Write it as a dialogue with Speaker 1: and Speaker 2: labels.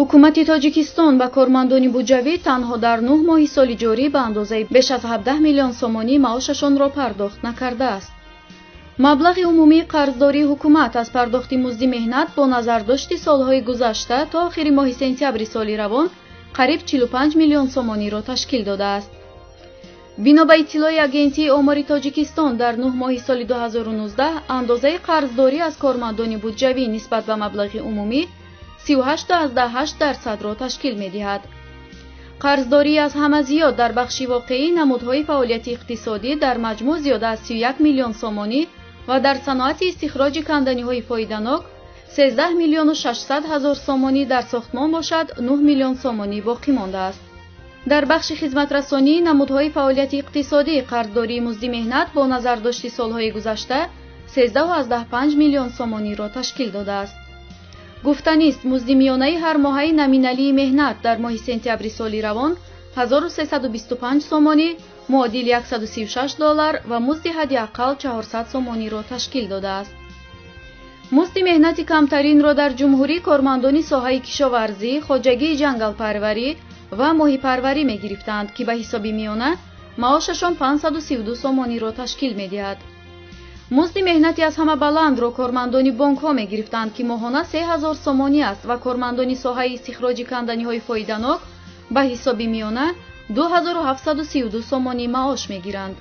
Speaker 1: Ҳукумати Тоҷикистон ба кормандони буҷавӣ танҳо дар 9 моҳи соли ҷорӣ ба андозаи беш аз 17 миллион сомонӣ маошашонро пардохт накардааст. Маблағи умумии қарздории ҳукумат аз пардохти музди меҳнат бо назардошти солҳои гузашта то охири моҳи сентябри соли равон қариб 45 миллион сомониро ташкил додааст. Бино ба иттилои Агентии омори Тоҷикистон, дар 9 моҳи соли 2019 андозаи қарздорӣ аз кормандони буҷавӣ нисбат ба маблағи умумӣ 38,8%-ро ташкил медиҳад. Қарздорӣ аз ҳама зиёд дар бахши воқеӣ намудҳои фаъолияти иқтисодӣ дар маҷмӯъ зиёда аз 31 миллион сомонӣ ва дар саноати истихроҷи канданиҳои фоиданок 13 миллиону 600 ҳазор сомонӣ, дар сохтмон бошад 9 миллион сомонӣ боқӣ мондааст. Дар бахши хизматрасонии намудҳои фаъолияти иқтисодӣ қарздории музди меҳнат бо назардошти солҳои гузашта 13,5 миллион сомониро ташкил додааст. Гуфтанист, музди миёнаи ҳармоҳаи номиналии меҳнат дар моҳи сентябри соли равон 1325 сомонӣ, муодил 136 доллар, ва музди ҳадди ақал 400 сомониро ташкил додааст. Музди меҳнати камтаринро дар ҷумҳурӣ кормандони соҳаи кишоварзӣ, хоҷагии ҷангалпарварӣ ва моҳипарварӣ мегирифтанд, ки ба ҳисоби миёна маошашон 532 сомониро ташкил медиҳад. Музди меҳнати аз ҳама баландро кормандони бонкҳо мегирифтанд, ки моҳона 3000 сомонӣ аст, ва кормандони соҳаи истихроҷи канданиҳои фоиданок ба ҳисоби миёна 2732 сомонӣ маош мегиранд.